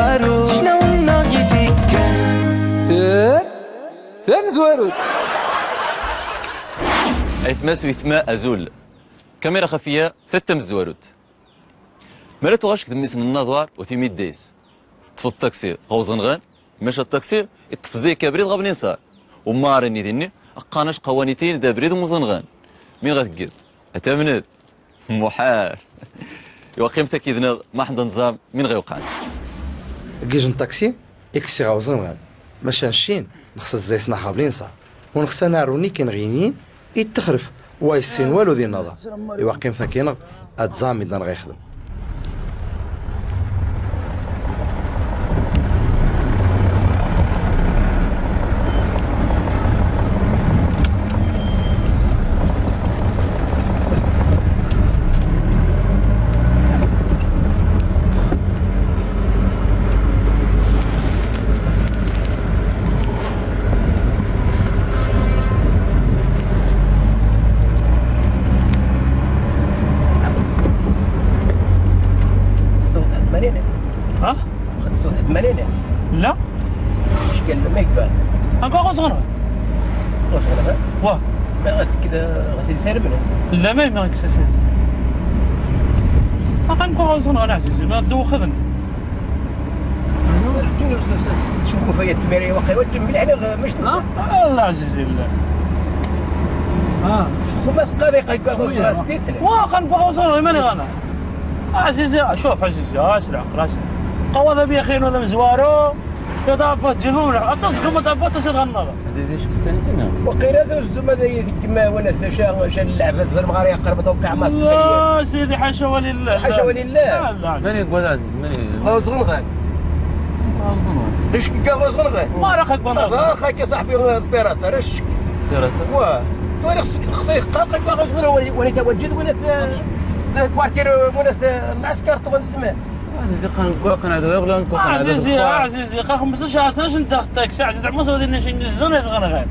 مزوارو شنو ناغي فيك ثم زوارو اثماس وثما ازول كاميرا خفيه ثتم زواروت مرات غاش دميس النظوار وثيميت ديس تطفى الطاكسي غوزنغان مشى الطاكسي يطفزي كبريد غابنين صار ومارني ديني قاناش قوانيتين دا بريد ومزنغان مين غتقد اتمنى محال يوقيم كيدنا ما حدا نظام مين غيوقع كيجن طاكسي اكسي غوزنغان مشى نشين نخص الزيت نحابلين صار ونخص ناروني كين غينين يتخرف وايسين والو ديال النظر يوقيم فاكينغ اتزامي دنا غيخدم لا مشكل ما يقبل encore صغير صغير واه ما كده غسيل سير منه لا ما يمكنش سير غنكون صغير عزيزي ما دوخذني شوفوا فيا التمارين وقيل وتجمل على مش الله عزيزي لا خو ما ثقابي قايل راس تيتر واه غنكون صغير ماني غانا عزيزي شوف عزيزي اسرع راسي قواذا بيا خير ولا مزوارو يا دابا تجيبهم اتصل ما دابا تصل غنض عزيزي شك السنتين وقيل هذا الزم هذا كما وانا شا اللعبة في المغاريه قرب توقع ما لا سيدي حاشا ولله حاشا ولله لا ماني قواد عزيز ماني زغنغان زغنغان اش كا زغنغان ما راك بنا راك يا صاحبي بيرات رشك بيرات واه توري خصك قاق زغنغان وانا توجد وانا في كوارتير وانا في معسكر طول الزمان عزيزي قان عدو ولا نكون عزيزي عزيزي قا 15 سنة انت الطاكسي عزيزي عمو غادي نشي زغن زغن غير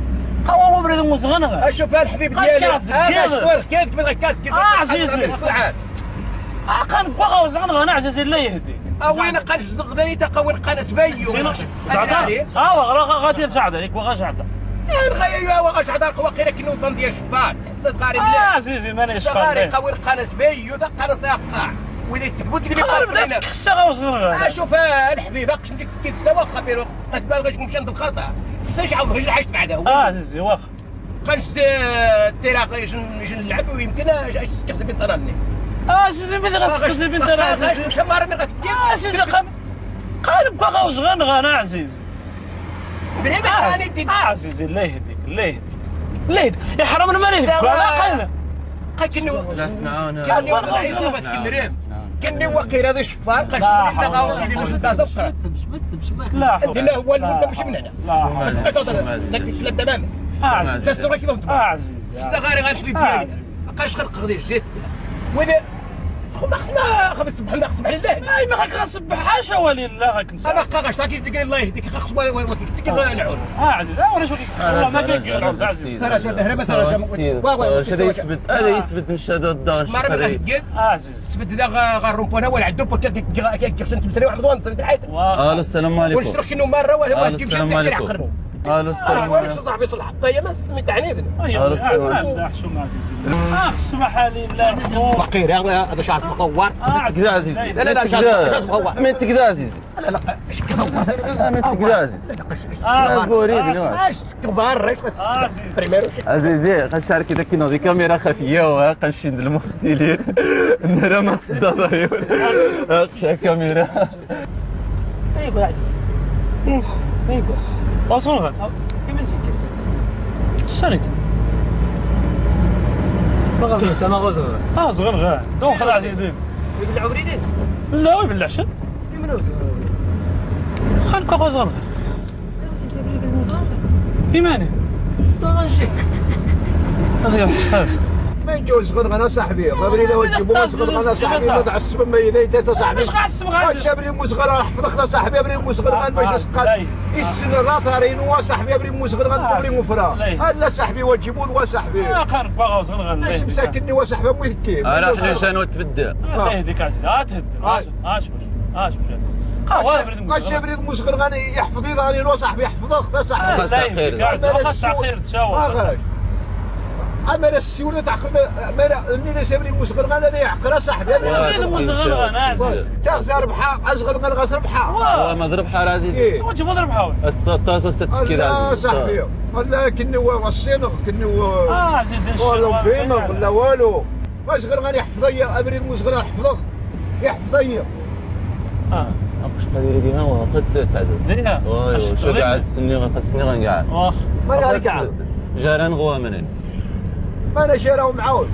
قوا بريد مزغن غير اشوف الحبيب ديالي هذا الصور كيف كيف كاسكي عزيزي قان بغا زغن غير عزيزي الله يهديك وين قال زغداني تقوي القناة بيو زعتر ها غادي تزعتر ياك بغا زعتر غير واش عدار وقيلا كنو بندي شفار تحسد غاري بلا عزيزي ماني شفار قوي القناة بيو ذا قناة يقع واذا تبوت لي بقى خصها غير صغير اشوف الحبيب اقش نديك كي تسوى خبير قد بالغ غير مشى الخطا خصنيش عاود غير حاجة بعدا هو عزيزي واخا قالش التيراق يجي نلعب ويمكن اش تكتب بين طراني عزيزي ملي غتسكت بين طراني واش ما راني غتكتب عزيزي قالب بقى صغير غانا عزيزي بريمة عزيزي الله يهديك الله يهديك الله يهديك يا حرام المالي لا قايله كنو كني وقيل هذا شفار قاش لا غاو كيدير واش الدازه ما تسبش ما تسبش لا لا هو انت ماشي من هنا لا تهضر داك الكلام تماما عزيز الصورة كيف متبع عزيز الصغاري غير الحبيب ديالي قاش خلق غادي جيت وين خو ما خصنا خمس الصبح ما خص لله اي ما غاك غنصبح حاشا ولله غاك نصبح انا قاش تاكي تقول الله يهديك خص تقول العون عزيز ولا شو والله ما كاين العون عزيز سرا شاد هنا سرا شاد يثبت هذا يثبت نشاد الدار عزيز ثبت ذا غا ولا عندو كيخشن تمسري واحد مزوان تسري الحيط الو السلام عليكم واش ترك مره وهو كيمشي السلام عليكم الو السلام عليكم صاحبي صلح حتى ما سميت عني الو السلام لا حشومه عزيزي اخ السمح لله وقير هذا شعر مطور تكذا عزيزي لا لا لا من تكذا عزيزي لا لا اش كدور من تكذا عزيزي لا اش كبار اش عزيزي غنشارك كذا كاين غير كاميرا خفيه وغنشي المختلين نرى ما صدى قشع كاميرا ايوا عزيزي ايوا اصلا كيما زيد كاسات شانيت ما غنسى ما غوزغ صغير غير دوخل عزيزي ويبلع وريدين لا ويبلع شن من وزغ خانك غوزغ عزيزي بلي كتمزغ ايماني طنجي اصغر خاف ما يجوز غنغنا صاحبي غبري لو تجيبو غنغنا صاحبي ما تعصب ما يدي انت صاحبي مش غعصب غادي شابري موسغر حفظ صاحبي بري موسغر باش تقال السن راثارين وصاحبي بري موسغر بري مفرا لا صاحبي وجيبون وصاحبي قارب باغا وزغن اش مساكني وصاحبي مويتكي راه حنا شنو تبدا الله يهديك عزيز ها تهد اش واش اش واش قا بريد مسغر غاني يحفظ يضاني لو صاحبي يحفظه صاحبي. خاص تخير. اما السيولة تعقل اما اني سابري مسغر غانا لا يعقل صاحبي. مسغر غانا عزيز. تاغز ربحه ازغر غانا غاز ربحه. ما ضربحه راه عزيز. وجيب ضربحه. السطاس ست كذا عزيز. لا صاحبي ولكن هو الصين كنو عزيز الشيء والو فيما ولا والو. واش غير غادي يحفظ ابريد مسغر يحفظك يحفظ. باش قادر يديها وقد تعدل. ديها. شو قاعد السني خاصني غنقعد. واخ. ما غنقعد. جاران غوا منين. ما انا شراو معاون.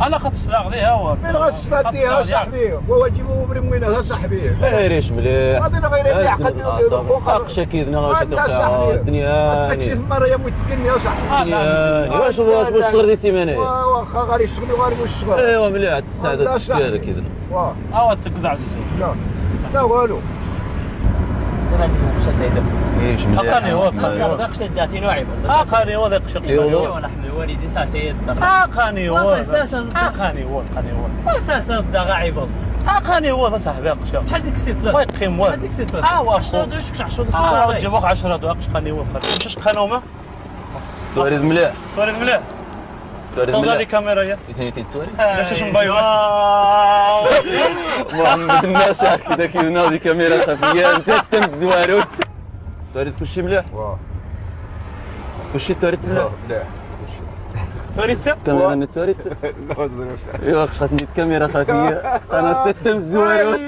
انا خاطر الصداق ديها هو. من غا ديها صاحبي وواجبو برموينه صاحبي. غيريش مليح. غير مليح قد فوق اقشا كيدنا غاش توقع الدنيا. التاكسي مرة يا متكلني يا صاحبي. واش واش واش الشغل ديال سيمانه؟ واخا غير الشغل وغير الشغل. ايوا مليح السعادة ديالك كيدنا. واه. اه تقضى عزيزي. لا لا والو. زين عزيزي مش سيدك. ايش مليح. اقاني هو اقاني هو اقاني هو ذاك الشخص. ونحن والدي سيد اقاني هو اقاني هو اقاني هو اساسا الدغا اقاني هو صاحبي اقشا. شحال ديك سيت ثلاثة؟ ويقيم والو. شحال ديك سيت ثلاثة؟ 10 دوش 10 جابوك 10 دوك قاني هو مش قانومه. توريد مليح. توريد مليح. توريد مليح. هذه كاميرا يا. اثنين توريد. لا شنو مبايو. محمد الناس كذا كيدنا هذه كاميرا خفيه انت تم الزواروت. توريد كلشي مليح؟ واه. كلشي توريد مليح؟ مليح. توريد كاميرا توريد؟ لا ما ايوا خاصني كاميرا خفيه انا تم الزواروت.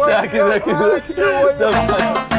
شاكي ذاك. سامحك.